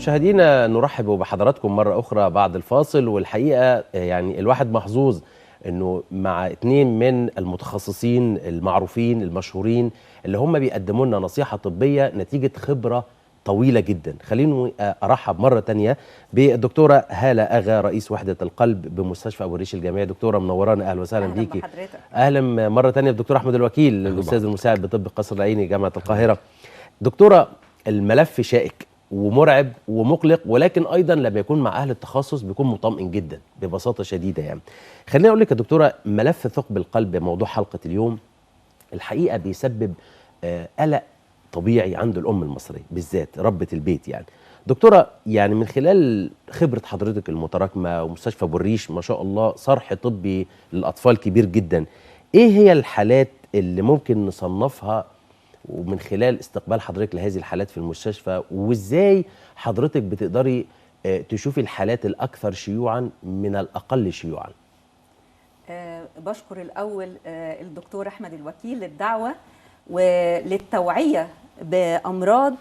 مشاهدينا، نرحب بحضراتكم مرة أخرى بعد الفاصل. والحقيقة يعني الواحد محظوظ أنه مع اتنين من المتخصصين المعروفين المشهورين اللي هم بيقدموا لنا نصيحة طبية نتيجة خبرة طويلة جدا. خليني أرحب مرة تانية بالدكتورة هالة أغا، رئيس وحدة القلب بمستشفى أبو الريش الجامعي. دكتورة منورانا، أهلا وسهلا بيكي. أهلا بحضرتك. أهلا مرة تانية بالدكتور أحمد الوكيل، الأستاذ المساعد بطب قصر العيني جامعة القاهرة. دكتورة، الملف شائك ومرعب ومقلق، ولكن ايضا لما يكون مع اهل التخصص بيكون مطمئن جدا ببساطة شديدة. يعني خليني اقول لك يا دكتورة، ملف ثقب القلب موضوع حلقة اليوم الحقيقة بيسبب قلق طبيعي عند الام المصرية بالذات ربة البيت. يعني دكتورة، يعني من خلال خبره حضرتك المتراكمة ومستشفى ابو الريش ما شاء الله صرح طبي للاطفال كبير جدا، ايه هي الحالات اللي ممكن نصنفها ومن خلال استقبال حضرتك لهذه الحالات في المستشفى، وازاي حضرتك بتقدري تشوفي الحالات الأكثر شيوعا من الأقل شيوعا؟ بشكر الأول الدكتور أحمد الوكيل للدعوة وللتوعية بأمراض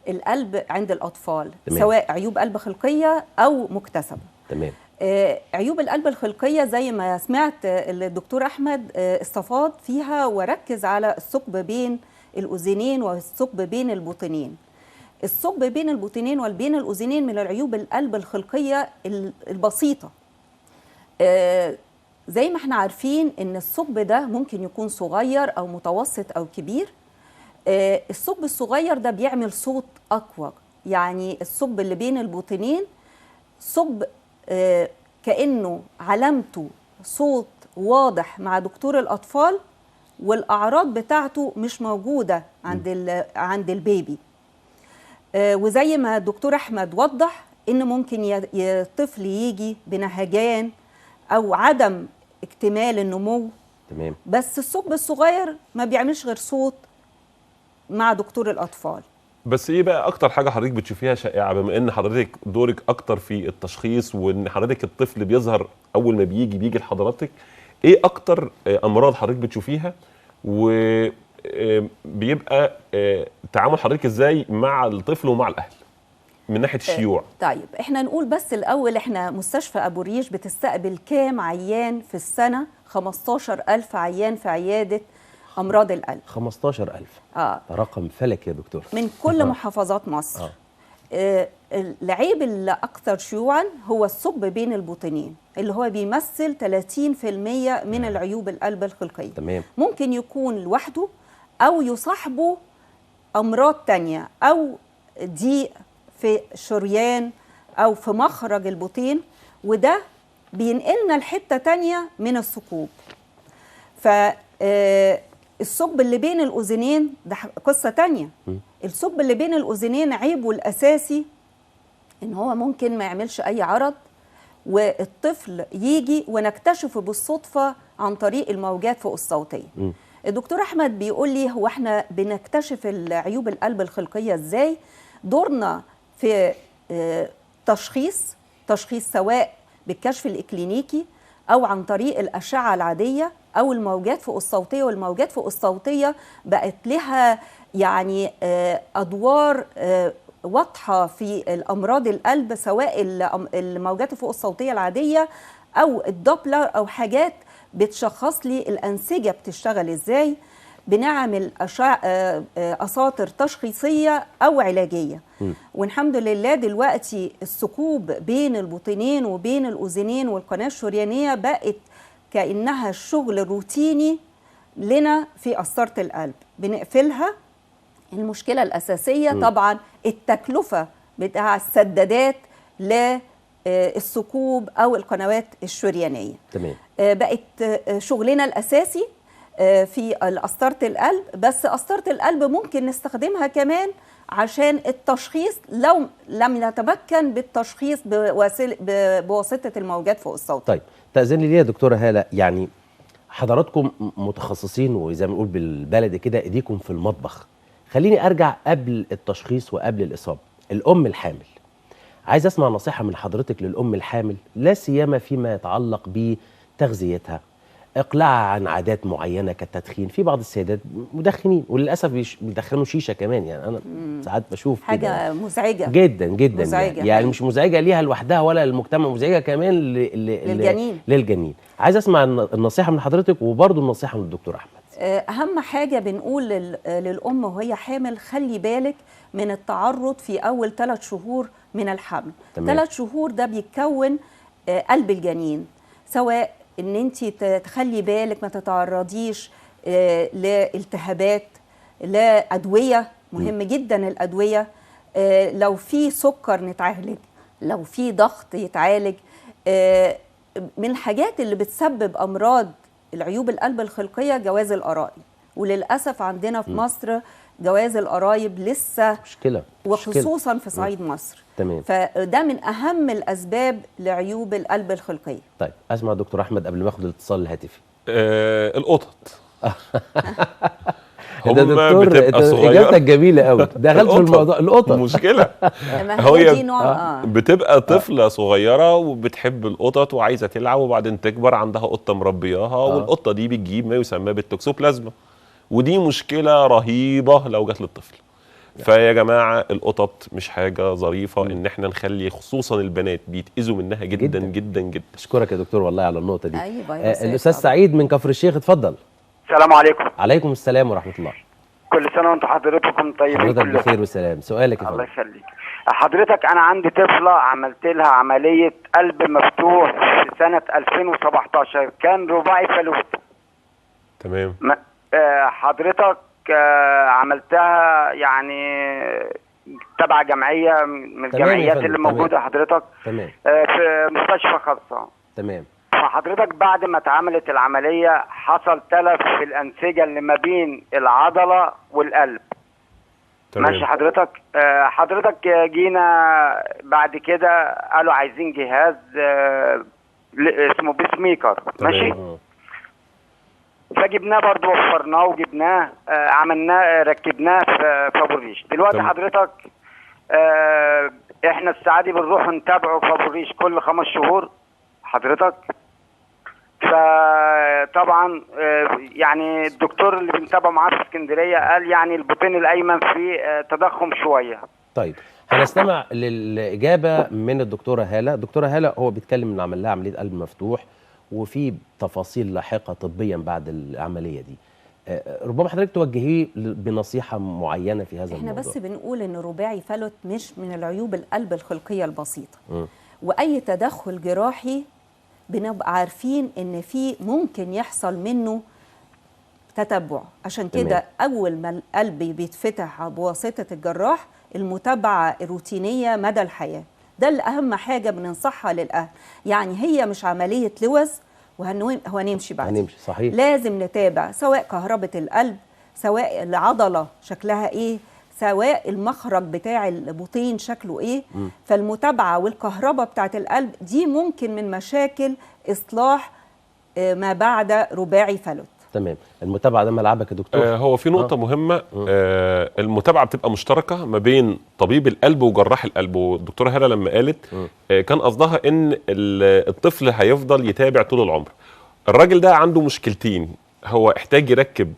القلب عند الأطفال. تمام. سواء عيوب قلب خلقية أو مكتسبة. تمام. عيوب القلب الخلقية زي ما سمعت الدكتور أحمد استفاض فيها وركز على الثقب بين الأذنين والثقب بين البطنين. الثقب بين البطنين والبين الأذنين من العيوب القلب الخلقية البسيطة. زي ما احنا عارفين ان الثقب ده ممكن يكون صغير أو متوسط أو كبير. الثقب الصغير ده بيعمل صوت أقوى، يعني الثقب اللي بين البطنين ثقب كأنه علامته صوت واضح مع دكتور الأطفال، والأعراض بتاعته مش موجودة عند البيبي. وزي ما الدكتور أحمد وضح إن ممكن الطفل يجي بنهجان أو عدم اكتمال النمو. تمام. بس الثقب الصغير ما بيعملش غير صوت مع دكتور الأطفال. بس ايه بقى اكتر حاجة حضرتك بتشوفيها شائعة، بما ان حضرتك دورك اكتر في التشخيص وان حضرتك الطفل بيظهر اول ما بيجي لحضرتك، ايه اكتر امراض حضرتك بتشوفيها وبيبقى تعامل حضرتك ازاي مع الطفل ومع الاهل من ناحية الشيوع؟ طيب احنا نقول بس الاول، احنا مستشفى ابو الريش بتستقبل كام عيان في السنة؟ 15,000 عيان في عيادة امراض القلب. 15,000 رقم فلك يا دكتور، من كل محافظات مصر. العيب الأكثر شيوعا هو الثقب بين البطنين اللي هو بيمثل 30% من العيوب القلب الخلقية. تمام. ممكن يكون لوحده أو يصاحبه أمراض تانية أو ضيق في شريان أو في مخرج البطين، وده بينقلنا لحتة تانية من الثقوب. فالثقب اللي بين الأذنين ده قصة تانية. الثقب اللي بين الأذنين عيبه الأساسي إن هو ممكن ما يعملش أي عرض، والطفل يجي ونكتشفه بالصدفة عن طريق الموجات فوق الصوتية. الدكتور أحمد بيقول لي هو احنا بنكتشف العيوب القلب الخلقية إزاي؟ دورنا في تشخيص سواء بالكشف الإكلينيكي أو عن طريق الأشعة العادية أو الموجات فوق الصوتية. والموجات فوق الصوتية بقت لها يعني أدوار واضحة في الأمراض القلب، سواء الموجات فوق الصوتية العادية أو الدوبلر أو حاجات بتشخص لي الأنسجة بتشتغل إزاي. بنعمل أساطر تشخيصية أو علاجية. والحمد لله دلوقتي الثقوب بين البطنين وبين الأذنين والقناة الشريانية بقت كأنها الشغل الروتيني لنا في قسطرة القلب، بنقفلها. المشكلة الأساسية طبعا التكلفة بتاع السدادات للثقوب أو القنوات الشريانية. تمام. بقت شغلنا الأساسي في قسطرة القلب، بس قسطرة القلب ممكن نستخدمها كمان عشان التشخيص لو لم نتمكن بالتشخيص بواسطة الموجات فوق الصوت. طيب تأذن لي يا دكتورة هالة، يعني حضراتكم متخصصين وزي ما نقول بالبلدي كده ايديكم في المطبخ. خليني ارجع قبل التشخيص وقبل الإصابة. الأم الحامل، عايز اسمع نصيحة من حضرتك للأم الحامل، لا سيما فيما يتعلق بتغذيتها، اقلاعها عن عادات معينة كالتدخين. في بعض السيدات مدخنين وللاسف بيدخنوا شيشة كمان، يعني انا ساعات بشوف حاجة مزعجة جدا جدا مزعجة. يعني مش مزعجة ليها لوحدها ولا للمجتمع، مزعجة كمان للجنين. للجنين. عايز اسمع النصيحة من حضرتك وبرضه النصيحة من الدكتور احمد. اهم حاجة بنقول للام وهي حامل، خلي بالك من التعرض في اول 3 شهور من الحمل. 3 شهور ده بيتكون قلب الجنين، سواء ان انت تخلي بالك ما تتعرضيش لالتهابات، لادويه، مهم جدا الادوية، لو في سكر نتعالج، لو في ضغط يتعالج. من الحاجات اللي بتسبب امراض العيوب القلب الخلقية جواز القرايب، وللاسف عندنا في مصر جواز القرايب لسه مشكلة، وخصوصا في صعيد مصر. تمام. فده من اهم الاسباب لعيوب القلب الخلقية. طيب اسمع دكتور احمد قبل ما اخد الاتصال الهاتفي. القطط. هم بتبقى صغيرة. اجابتك جميلة قوي، دخلت في الموضوع. القطط مشكلة. هي دي نوع بتبقى طفله صغيرة وبتحب القطط وعايزه تلعب، وبعدين تكبر عندها قطة مربياها، والقطه دي بتجيب ما يسمى بالتوكسوبلازما، ودي مشكلة رهيبة لو جت للطفل. فيا جماعة القطط مش حاجة ظريفة ان احنا نخلي، خصوصا البنات بيتاذوا منها جدا جدا جدا جدا. اشكرك يا دكتور والله على النقطة دي. أيوة. الاستاذ سعيد من كفر الشيخ، اتفضل. السلام عليكم. عليكم السلام ورحمة الله. كل سنة وانتم حضرتكم طيبين. حضرتك بخير وسلام. سؤالك يا فندم. الله يخليك. حضرتك انا عندي طفله عملت لها عملية قلب مفتوح في سنة 2017، كان رباعي فالوت. تمام. حضرتك عملتها يعني تبع جمعية من الجمعيات اللي موجودة حضرتك. تمام. في مستشفى خاصة. تمام. فحضرتك بعد ما اتعملت العملية حصل تلف في الانسجة اللي ما بين العضلة والقلب. تمام. ماشي حضرتك. حضرتك جينا بعد كده قالوا عايزين جهاز اسمه pacemaker. ماشي. فجبناه برضه، وفرناه وجبناه، عملناه، ركبناه في ابو الريش. دلوقتي حضرتك احنا الساعة دي بنروح نتابعه في ابو الريش كل 5 شهور حضرتك. فطبعا يعني الدكتور اللي بنتابعه معاه في اسكندرية قال يعني البطين الايمن فيه تضخم شوية. طيب هنستمع للاجابة من الدكتورة هاله. دكتورة هاله، هو بيتكلم ان عمل لها عملية قلب مفتوح وفي تفاصيل لاحقة طبيا بعد العملية دي، ربما حضرتك توجهيه بنصيحة معينة في هذا احنا الموضوع. بس بنقول ان رباعي فالوت مش من العيوب القلب الخلقية البسيطة. واي تدخل جراحي بنبقى عارفين ان في ممكن يحصل منه تتبع، عشان كده اول ما القلب بيتفتح بواسطة الجراح المتابعة الروتينية مدى الحياة، ده اللي اهم حاجة بننصحها للاهل. يعني هي مش عملية لوز وهنمشي بعدين، هنمشي صحيح. لازم نتابع سواء كهربة القلب، سواء العضلة شكلها ايه، سواء المخرج بتاع البطين شكله ايه. فالمتابعه والكهرباء بتاعت القلب دي ممكن من مشاكل اصلاح ما بعد رباعي فالوت. تمام. المتابعة ده ملعبك يا دكتور. هو في نقطة مهمة. المتابعة بتبقى مشتركة ما بين طبيب القلب وجراح القلب. والدكتورة هاله لما قالت كان قصدها ان الطفل هيفضل يتابع طول العمر. الراجل ده عنده مشكلتين، هو احتاج يركب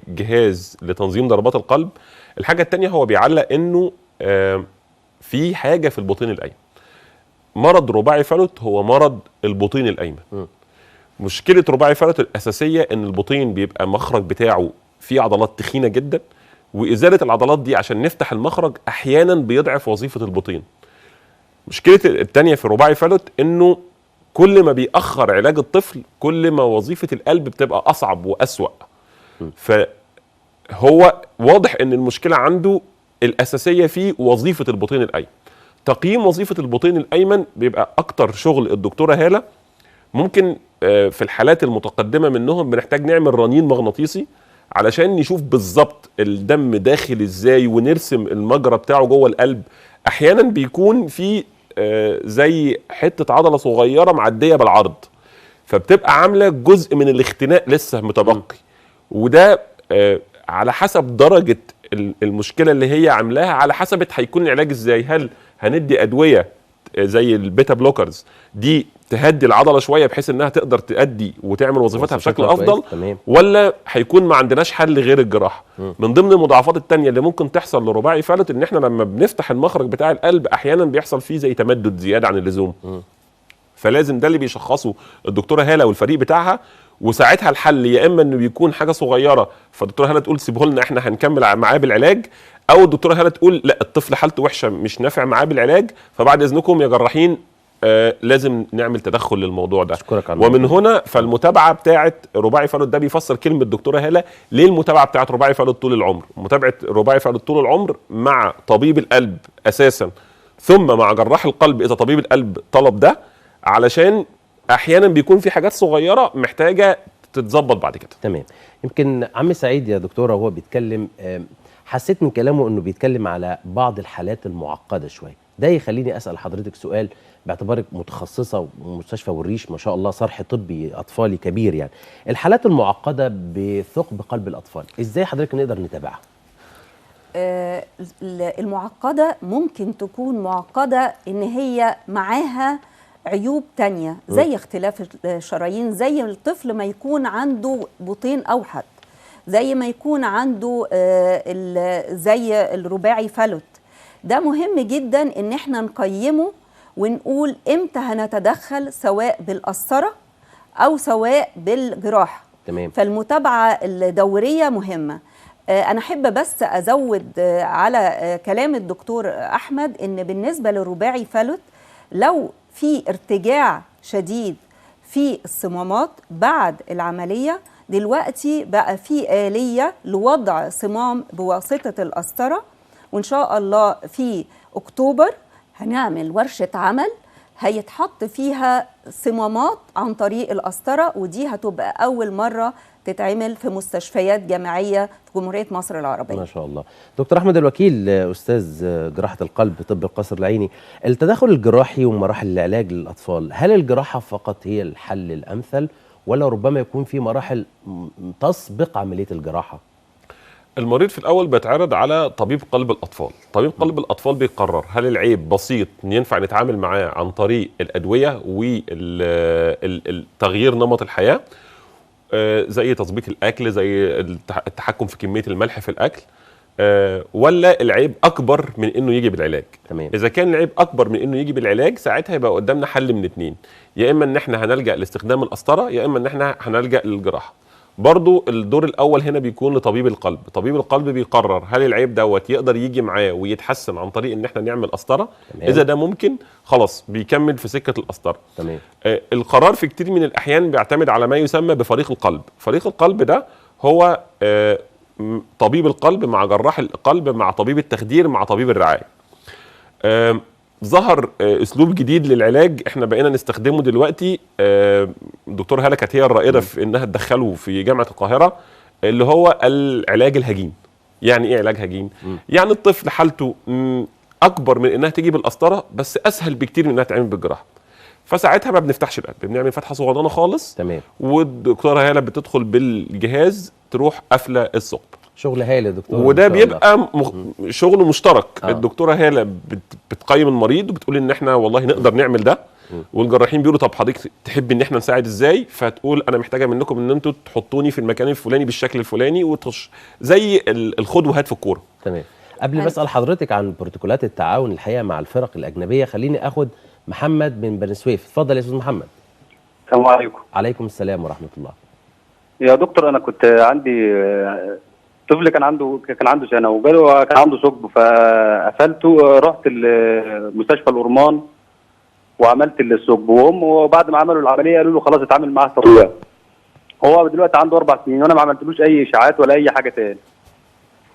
جهاز لتنظيم ضربات القلب. الحاجة الثانية هو بيعلق انه في حاجة في البطين الايمن. مرض رباعي فالوت هو مرض البطين الايمن. مشكلة رباعي فالوت الاساسية ان البطين بيبقى مخرج بتاعه فيه عضلات تخينة جدا، وازالة العضلات دي عشان نفتح المخرج احيانا بيضعف وظيفة البطين. مشكلة الثانية في رباعي فالوت انه كل ما بيأخر علاج الطفل كل ما وظيفة القلب بتبقى اصعب واسوأ. فهو واضح ان المشكلة عنده الاساسية في وظيفة البطين الايمن. تقييم وظيفة البطين الايمن بيبقى اكتر شغل الدكتورة هاله. ممكن في الحالات المتقدمة منهم بنحتاج نعمل رنين مغناطيسي علشان نشوف بالظبط الدم داخل ازاي ونرسم المجرى بتاعه جوه القلب. احيانا بيكون في زي حتة عضلة صغيرة معدية بالعرض، فبتبقى عامله جزء من الاختناق لسه متبقي، وده على حسب درجه المشكلة اللي هي عاملاها على حسب هيكون العلاج ازاي. هل هندي ادوية زي ال beta blockers دي تهدي العضلة شوية بحيث انها تقدر تأدي وتعمل وظيفتها بشكل افضل، تمام. ولا هيكون ما عندناش حل غير الجراحة. من ضمن المضاعفات الثانية اللي ممكن تحصل لرباعي فالوت ان احنا لما بنفتح المخرج بتاع القلب احيانا بيحصل فيه زي تمدد زيادة عن اللزوم. فلازم ده اللي بيشخصه الدكتورة هاله والفريق بتاعها، وساعتها الحل يا اما انه بيكون حاجة صغيرة فالدكتوره هاله تقول سيبه لنا احنا هنكمل معاه بالعلاج، او الدكتورة هاله تقول لا الطفل حالته وحشة مش نافع معاه بالعلاج، فبعد اذنكم يا جراحين لازم نعمل تدخل للموضوع ده. أشكرك على ومن هنا فالمتابعه بتاعه رباعي فالوت، ده بيفسر كلمة الدكتورة هاله ليه المتابعة بتاعه رباعي فالوت طول العمر. متابعه رباعي فالوت طول العمر مع طبيب القلب اساسا، ثم مع جراح القلب اذا طبيب القلب طلب ده، علشان احيانا بيكون في حاجات صغيرة محتاجه تتظبط بعد كده. تمام. يمكن عم سعيد يا دكتورة وهو بيتكلم حسيت من كلامه انه بيتكلم على بعض الحالات المعقدة شوية. ده يخليني اسال حضرتك سؤال باعتبارك متخصصة ومستشفى والريش ما شاء الله صرح طبي اطفالي كبير، يعني الحالات المعقدة بثقب قلب الاطفال ازاي حضرتك نقدر نتابعها؟ المعقدة ممكن تكون معقدة ان هي معاها عيوب تانية زي اختلاف الشرايين، زي الطفل ما يكون عنده بطين أوحد، زي ما يكون عنده زي الرباعي فالوت. ده مهم جدا ان احنا نقيمه ونقول امتى هنتدخل، سواء بالقسطرة او سواء بالجراحة. تمام. فالمتابعة الدورية مهمة. أنا أحب بس أزود على كلام الدكتور أحمد إن بالنسبة للرباعي فالوت لو في ارتجاع شديد في الصمامات بعد العملية، دلوقتي بقى في آلية لوضع صمام بواسطة القسطرة، وإن شاء الله في أكتوبر هنعمل ورشة عمل هيتحط فيها صمامات عن طريق القسطرة، ودي هتبقى أول مرة تتعمل في مستشفيات جامعية في جمهورية مصر العربية. ما شاء الله. دكتور أحمد الوكيل، أستاذ جراحة القلب طب القصر العيني، التدخل الجراحي ومراحل العلاج للأطفال، هل الجراحة فقط هي الحل الأمثل ولا ربما يكون في مراحل تسبق عملية الجراحة؟ المريض في الأول بيتعرض على طبيب قلب الأطفال. طبيب قلب الأطفال بيقرر هل العيب بسيط ينفع نتعامل معاه عن طريق الأدوية وتغيير نمط الحياة، زي تظبيط الأكل، زي التحكم في كمية الملح في الأكل، ولا العيب أكبر من إنه يجي بالعلاج. تمام. إذا كان العيب أكبر من إنه يجي بالعلاج ساعتها يبقى قدامنا حل من اتنين، يا إما إن إحنا هنلجأ لاستخدام القسطرة، يا إما إن إحنا هنلجأ للجراحة. برضو الدور الأول هنا بيكون لطبيب القلب. طبيب القلب بيقرر هل العيب دوت يقدر يجي معاه ويتحسن عن طريق ان احنا نعمل قسطره. اذا ده ممكن خلاص بيكمل في سكة القسطرة. تمام. القرار في كتير من الأحيان بيعتمد على ما يسمى بفريق القلب. فريق القلب ده هو طبيب القلب مع جراح القلب مع طبيب التخدير مع طبيب الرعاية. ظهر اسلوب جديد للعلاج احنا بقينا نستخدمه دلوقتي، الدكتور هاله كانت هي الرائدة في انها تدخله في جامعه القاهرة، اللي هو العلاج الهجين. يعني ايه علاج هجين؟ يعني الطفل حالته اكبر من انها تيجي بالقسطره، بس اسهل بكتير من انها تعمل بالجراحه. فساعتها ما بنفتحش القلب، بنعمل فتحه صغننه خالص. تمام. والدكتورة هاله بتدخل بالجهاز تروح قافله الثقب. شغل هايل يا دكتور. وده بيبقى شغل مشترك. الدكتورة هاله بتقيم المريض وبتقول ان احنا والله نقدر نعمل ده، والجراحين بيقولوا طب حضرتك تحب ان احنا نساعد ازاي؟ فتقول انا محتاجه منكم ان انتوا تحطوني في المكان الفلاني بالشكل الفلاني، وتخش زي الخد وهات في الكورة. تمام. قبل ما اسال حضرتك عن بروتوكولات التعاون الحقيقة مع الفرق الاجنبية، خليني اخد محمد من بني سويف. اتفضل يا استاذ محمد. السلام عليكم. عليكم السلام ورحمة الله. يا دكتور، انا كنت عندي طفل كان عنده سنة وجاله كان عنده ثقب، فقفلته، رحت مستشفى الأورمان وعملت الثقب، وهم وبعد ما عملوا العملية قالوا له خلاص اتعامل معاه طبيعي. هو دلوقتي عنده 4 سنين وانا ما عملتلوش اي اشاعات ولا اي حاجة تاني.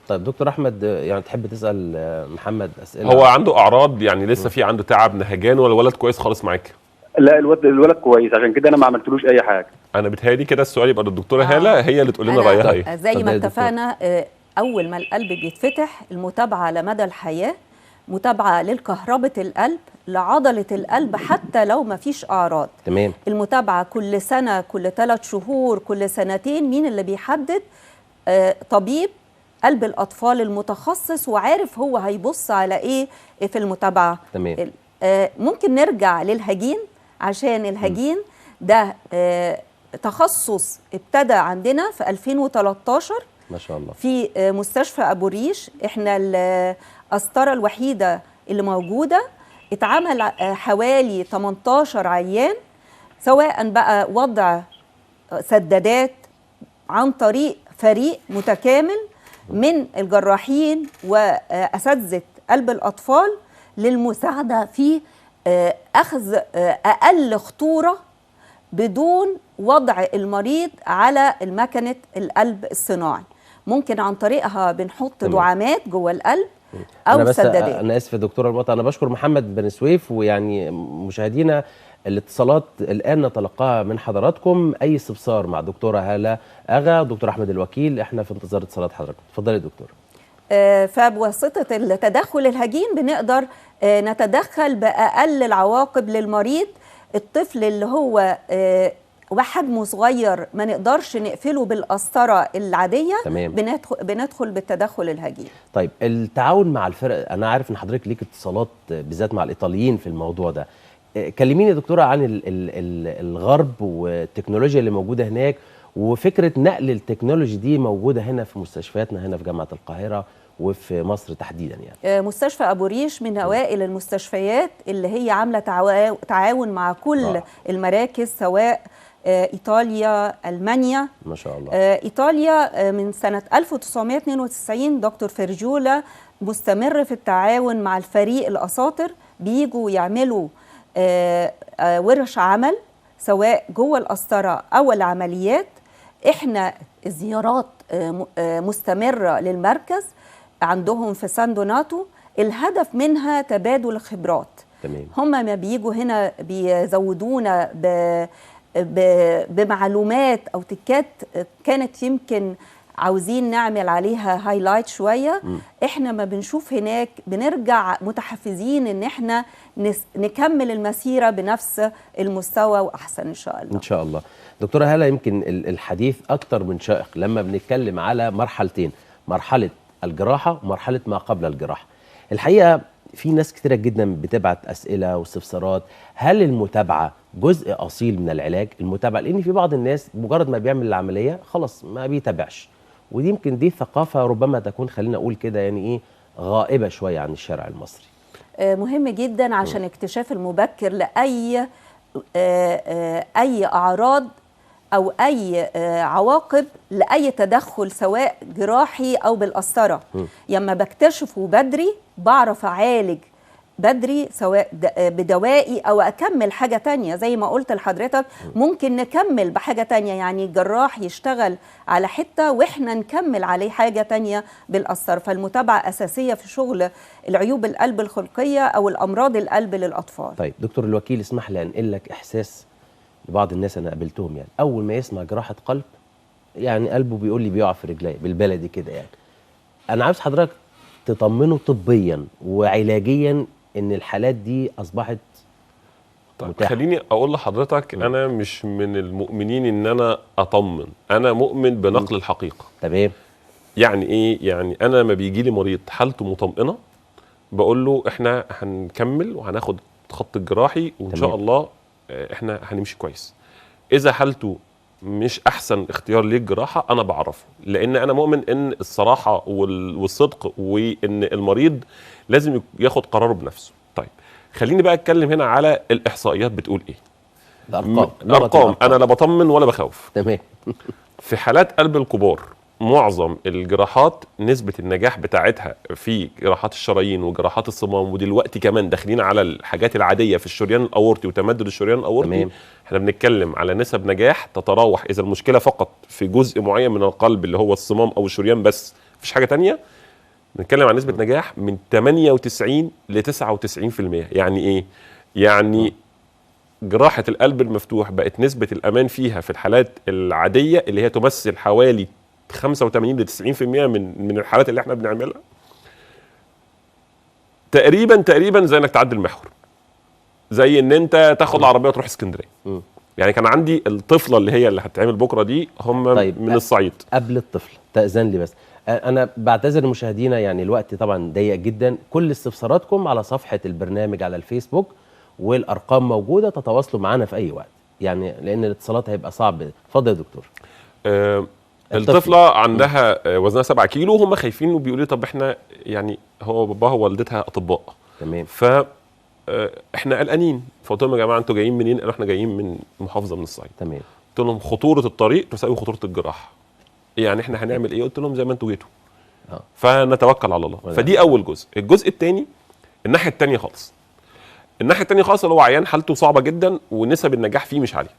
طيب دكتور احمد، يعني تحب تسال محمد اسئلة؟ هو عنده اعراض يعني لسه في عنده تعب نهجان ولا الولد كويس خالص معاك؟ لا، الولد كويس، عشان كده انا ما عملتلوش اي حاجة. انا بتهيألي كده السؤال يبقى للدكتوره هاله، هي اللي تقول لنا رايها ايه. زي ما اتفقنا، اول ما القلب بيتفتح المتابعة على مدى الحياة، متابعه للكهربة القلب، لعضله القلب حتى لو ما فيش اعراض. تمام. المتابعة كل سنة، كل 3 شهور، كل سنتين. مين اللي بيحدد؟ طبيب قلب الاطفال المتخصص وعارف هو هيبص على ايه في المتابعة. تمام. ممكن نرجع للهجين عشان الهجين ده تخصص ابتدى عندنا في 2013 ما شاء الله في مستشفى أبو ريش. احنا القسطرة الوحيدة اللي موجودة، اتعمل حوالي 18 عيان، سواء بقى وضع سدادات عن طريق فريق متكامل من الجراحين وأساتذة قلب الأطفال للمساعدة في أخذ أقل خطورة بدون وضع المريض على المكنة القلب الصناعي. ممكن عن طريقها بنحط دعامات جوه القلب أو سدادات. أنا آسف يا دكتورة المقطع، أنا بشكر محمد بن سويف، ويعني مشاهدينا الاتصالات الآن نتلقاها من حضراتكم. أي استفسار مع دكتورة هالة أغا، دكتور أحمد الوكيل، احنا في انتظار اتصالات حضراتكم. اتفضلي يا دكتورة. فبواسطة التدخل الهجين بنقدر نتدخل بأقل العواقب للمريض. الطفل اللي هو وحجمه صغير ما نقدرش نقفله بالقسطرة العادية، تمام. بندخل بالتدخل الهجين. طيب التعاون مع الفرق، أنا عارف إن حضرتك ليك اتصالات بالذات مع الإيطاليين في الموضوع ده. كلميني يا دكتورة عن الغرب والتكنولوجيا اللي موجودة هناك، وفكرة نقل التكنولوجي دي موجودة هنا في مستشفياتنا هنا في جامعة القاهرة وفي مصر تحديدا. يعني مستشفى أبو ريش من أوائل المستشفيات اللي هي عاملة تعاون مع كل المراكز، سواء إيطاليا، ألمانيا. ما شاء الله. إيطاليا من سنة 1992 دكتور فيرجولا مستمر في التعاون مع الفريق الأساطر، بيجوا يعملوا ورش عمل سواء جوه القسطرة أو العمليات. إحنا زيارات مستمرة للمركز عندهم في سان دوناتو، الهدف منها تبادل الخبرات. تمام. هم ما بيجوا هنا بيزودونا بمعلومات أو تكات كانت يمكن عاوزين نعمل عليها highlight شوية. احنا ما بنشوف هناك بنرجع متحفزين ان احنا نكمل المسيرة بنفس المستوى واحسن ان شاء الله. ان شاء الله. دكتورة هالة، يمكن الحديث اكتر من شائق لما بنتكلم على مرحلتين، مرحلة الجراحة ومرحلة ما قبل الجراحة. الحقيقة في ناس كتيرة جدا بتبعت أسئلة واستفسارات، هل المتابعة جزء أصيل من العلاج؟ المتابعة، لأن في بعض الناس مجرد ما بيعمل العملية خلاص ما بيتابعش، ودي يمكن دي ثقافة ربما تكون خلينا أقول كده يعني إيه غائبة شوية عن الشارع المصري. مهم جدا عشان اكتشاف المبكر لأي أي أعراض أو أي عواقب لأي تدخل سواء جراحي أو بالقسطرة. لما بكتشفه بدري بعرف أعالج بدري سواء بدوائي أو أكمل حاجة تانية. زي ما قلت لحضرتك ممكن نكمل بحاجة تانية، يعني الجراح يشتغل على حتة وإحنا نكمل عليه حاجة تانية بالقسطرة. فالمتابعة أساسية في شغل العيوب القلب الخلقية أو الأمراض القلب للأطفال. طيب دكتور الوكيل، اسمح لي أنقل لك إحساس لبعض الناس أنا قابلتهم، يعني أول ما يسمع جراحة قلب يعني قلبه بيقول لي بيقع في رجلي بالبلدي كده. يعني أنا عاوز حضرتك تطمنه طبيا وعلاجيا إن الحالات دي أصبحت طيب متاحة. خليني أقول لحضرتك أنا مش من المؤمنين إن أنا أطمن، أنا مؤمن بنقل الحقيقة. تمام. يعني إيه؟ يعني أنا ما بيجي لي مريض حالته مطمئنة بقول له إحنا هنكمل وهناخد الخط الجراحي وإن شاء الله احنا هنمشي كويس. اذا حالته مش احسن اختيار للجراحه انا بعرفه، لان انا مؤمن ان الصراحة والصدق وان المريض لازم ياخد قراره بنفسه. طيب خليني بقى اتكلم هنا على الاحصائيات بتقول ايه. الارقام انا لا بطمن ولا بخوف. تمام. في حالات قلب الكبار معظم الجراحات نسبة النجاح بتاعتها في جراحات الشرايين وجراحات الصمام، ودلوقتي كمان داخلين على الحاجات العادية في الشريان الأورطي وتمدد الشريان الأورطي، احنا بنتكلم على نسب نجاح تتراوح إذا المشكلة فقط في جزء معين من القلب اللي هو الصمام أو الشريان بس، مفيش حاجة تانية، بنتكلم عن نسبة نجاح من 98 ل 99%. يعني إيه؟ يعني جراحة القلب المفتوح بقت نسبة الأمان فيها في الحالات العادية اللي هي تمثل حوالي 85 ل 90% من الحالات اللي احنا بنعملها تقريبا زي انك تعدي المحور، زي ان انت تاخد العربية وتروح اسكندرية. يعني كان عندي الطفلة اللي هي اللي هتتعمل بكره دي، هم طيب من الصعيد. قبل الطفل تأذن لي بس، انا بعتذر لمشاهدينا، يعني الوقت طبعا ضيق جدا. كل استفساراتكم على صفحة البرنامج على الفيسبوك، والارقام موجودة، تتواصلوا معانا في اي وقت، يعني لان الاتصالات هيبقى صعب. اتفضل يا دكتور. الطفلة عندها وزنها 7 كيلو، وهم خايفين وبيقولوا طب احنا يعني هو باباها ووالدتها اطباء. تمام. ف احنا قلقانين. فقلت لهم يا جماعة انتوا جايين منين؟ قالوا احنا جايين من محافظة من الصعيد. تمام. قلت لهم خطورة الطريق تساوي خطورة الجراحة. يعني احنا هنعمل ايه؟ قلت لهم زي ما انتوا جيتوا. فنتوكل على الله. فدي اول جزء. الجزء الثاني الناحية الثانية خالص. الناحية الثانية خالص اللي هو عيان حالته صعبة جدا ونسب النجاح فيه مش عالية.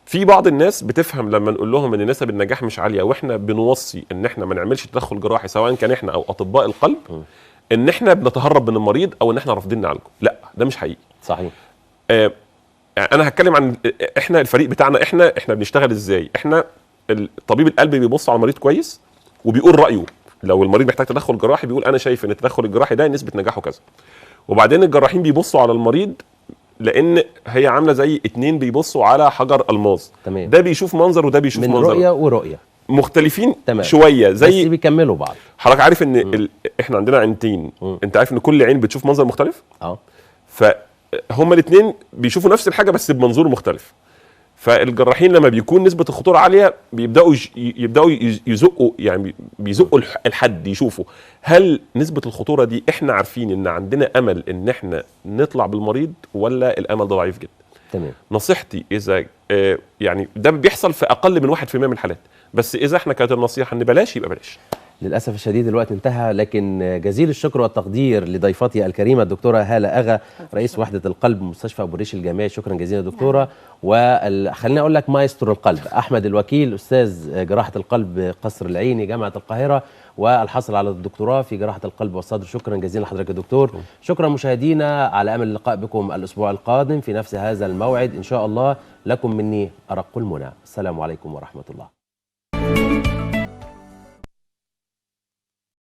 في بعض الناس بتفهم لما نقول لهم ان نسب النجاح مش عالية واحنا بنوصي ان احنا ما نعملش تدخل جراحي سواء كان احنا او اطباء القلب، ان احنا بنتهرب من المريض او ان احنا رافضين نعالجه. لا، ده مش حقيقي. صحيح. انا هتكلم عن احنا الفريق بتاعنا، احنا بنشتغل ازاي. احنا طبيب القلب بيبص على المريض كويس وبيقول رايه. لو المريض محتاج تدخل جراحي بيقول انا شايف ان التدخل الجراحي ده نسبه نجاحه كذا. وبعدين الجراحين بيبصوا على المريض، لان هي عامله زي اتنين بيبصوا على حجر الماظ. تمام. ده بيشوف منظر وده بيشوف من منظر، رؤية ورؤية مختلفين. تمام. شوية زي بس بيكملوا بعض. حضرتك عارف ان احنا عندنا عينتين، انت عارف ان كل عين بتشوف منظر مختلف؟ فهما الاثنين بيشوفوا نفس الحاجة بس بمنظور مختلف. فالجراحين لما بيكون نسبه الخطورة عالية بيبداوا يزقوا، يعني بيزقوا الحد يشوفوا هل نسبه الخطورة دي احنا عارفين ان عندنا امل ان احنا نطلع بالمريض ولا الامل ده ضعيف جدا. تمام. نصيحتي اذا يعني ده بيحصل في اقل من 1% من الحالات، بس اذا احنا كانت النصيحة ان بلاش يبقى بلاش. للأسف الشديد الوقت انتهى، لكن جزيل الشكر والتقدير لضيفتي الكريمة الدكتورة هالة أغا، رئيس وحدة القلب مستشفى أبو الريش الجامعي. شكرا جزيلا دكتورة. وخليني أقول لك مايسترو القلب أحمد الوكيل، أستاذ جراحة القلب قصر العيني جامعة القاهرة، والحصل على الدكتوراه في جراحة القلب والصدر. شكرا جزيلا لحضرتك يا دكتور. شكرا مشاهدينا، على أمل اللقاء بكم الأسبوع القادم في نفس هذا الموعد إن شاء الله. لكم مني أرق المنى. السلام عليكم ورحمة الله.